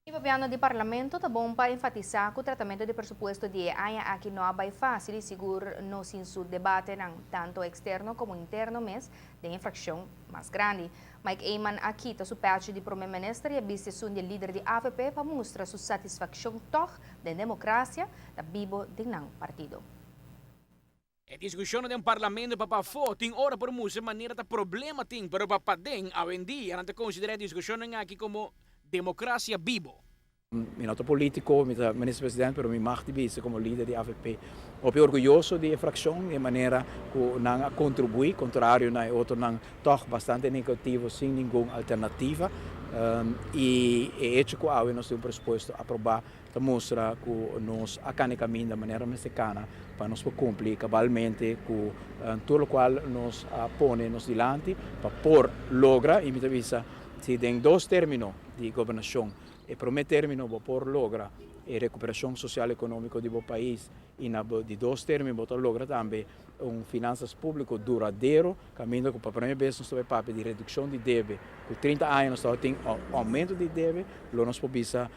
E governo di parlamento ta bon pa enfatisa cu tratamento di presupuesto di aña aki no a bay facil y sigur no sin su debate nan, tanto externo como interno mes, den fraccion mas grandi. Mike Eman a kita su pechi di prome minister y a bisti esun di lider di AVP pa mustra su satisfaccion toch den democracia ta bibo den nan partido. E discusion den parlamento pa pafo tin ora por mustra manera ta problema tin, pero pa paden awendia nan ta considera e discusion aki como democracia bibo. Mi no ta politico, mi ta minister presidente, pero mi mag di bisa como lider di AVP. Hopi orguyoso di e fraccion, di manera cu nan a contribui, contrario na otro nan toch bastante negativo, sin ningun alternativa. Y e hecho cu awe nos tin un presupuesto aproba, ta mustra cu nos a cana caminda manera mester cana pa nos por cumpli cabalmente cu tur locual nos a pone nos dilanti pa por logra. Y mi ta bisa, si den dos termino di gobernacion, e prome termino bo por logra e recuperacion social economico di bo pais y na di dos termino bo ta logra tambe un finanzas publico duradero, caminda cu pa prome bes nos ta papia di reduccion di debe, cu 30 aña nos tin aumento di debe, lo nos por bisa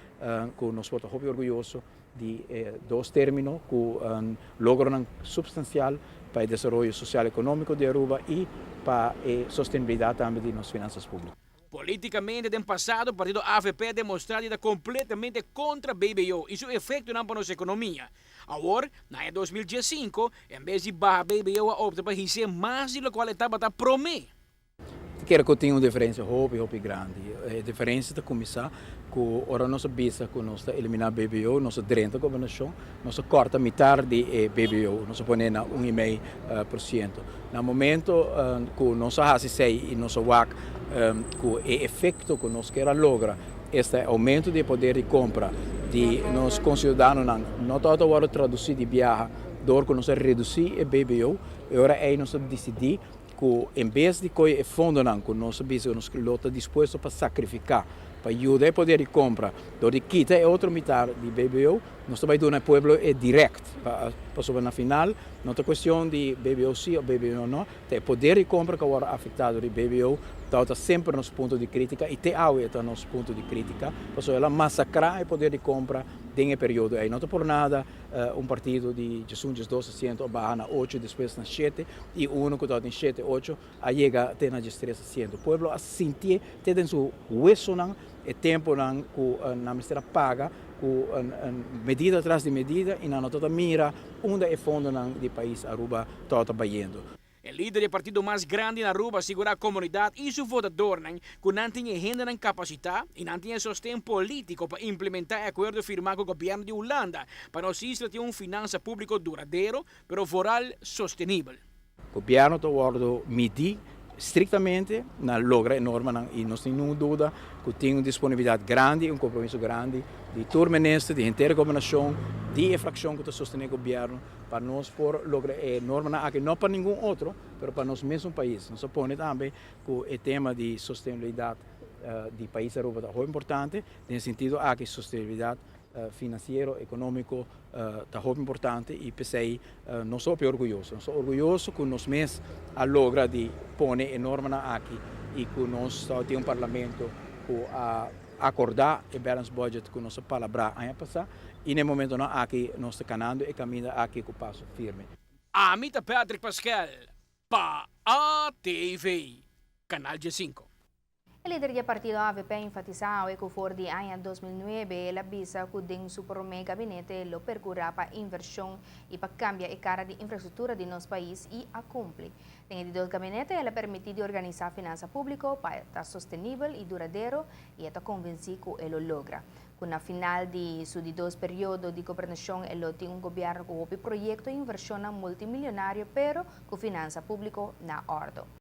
cu nos por ta hopi orguyoso di dos termino cu un logro substancial pa e desaroyo social economico di Aruba y pa e sostenibilidad tambe di nos finanzas publico. Politicamente, den pasado, partido AVP a demostra di ta completamente contra BBO y su efecto pa nos economia. Awor, na 2015, en bes di baha BBO, a opta pa hisa mas di locual tabata prome. Kere cu tin un diferencia hopi hopi grandi. E diferencia ta cuminsa cu ora nos bisa cu nos ta elimina BBO, nos drenta gobernacion, nos corta mitar di BBO, nos pone na 1,5%. Na momento cu nos hasi esey y nos wak cu e efecto cu nos kier logra, este aumento di poder di compra di nos conciudadanonan, no ta wordo traduci di biaha door cu nos reduci e BBO, y ora ey nos dicidi cu en bes di coy e fondonan cu nos bisa nos lo ta dispuesto pa sacrifica pa yuda e poder di compra door di kita e otro mitar di BBO, nos ta bay duna e pueblo e direct pa sobre. Na final no ta cuestion di BBO si of BBO no, e poder di compra cu awor afecta di BBO ta semper nos punto di critica y te awe ta nos punto di critica, pasobra el a masacra e poder di compra den e periodo ey. No ta por nada un partido di 11, 12 asiento baha na 8, despues na 7 y uno cu tin 7, 8 a yega te na 3 asiento. Pueblo a sinti te den su wesonan e temponan cu nan mester paga cu medida tras di medida y nan no ta mira unda e fondonan di pais Aruba ta bayendo. E lider di partido mas grandi na Aruba a sigura e comunidad y su votadornan cu nan tin hendenan capacita y nan tin sosten politico pa implementa e acuerdo firma cu gobierno di Hulanda pa nos isla tin un finansa publico duradero, pero vooral sostenibel. Gobierno ta wordo midi estrictamente na logra e normanan y no tin ningun duda cu tin un disponibilidad grandi, un compromiso grandi di tur minister, di henter gobernacion, di fraccion cu ta sostene gobierno, pa nos por logra e normanan aki, no pa ningun otro, pero pa nos mes pais. Nos pone tambe cu e tema di sostenibilidad di pais Aruba ta hopi importante, den sentido aki sostenibilidad financiero, economico, ta hopi importante y p'esey nos ta orguyoso. Nos ta orguyoso cu nos mes a logra di pone e normanan aki y cu nos tin un parlamento cu a acorda e balance budget cu nos a palabra aña pasa y na momentonan aki nos ta canando e caminda aki cu paso firme. Ami ta Patrick Pascal, pa ATV, Canal G5. E lider di partido AVP a enfatisa cu for di aña 2009 el a bisa cu den su prome gabinete lo percura pa inversion y pa cambia e cara di infrastructura di nos pais y a cumpli. Den e di dos gabinete el a permiti di organisa finansa publico pa ta sostenibel y duradero y ta convenci cu e lo logra. Cu na final di su di dos periodo di gobernacion e tin un gobierno cu proyecto y inversion multimilionario, pero cu finansa publico na orde.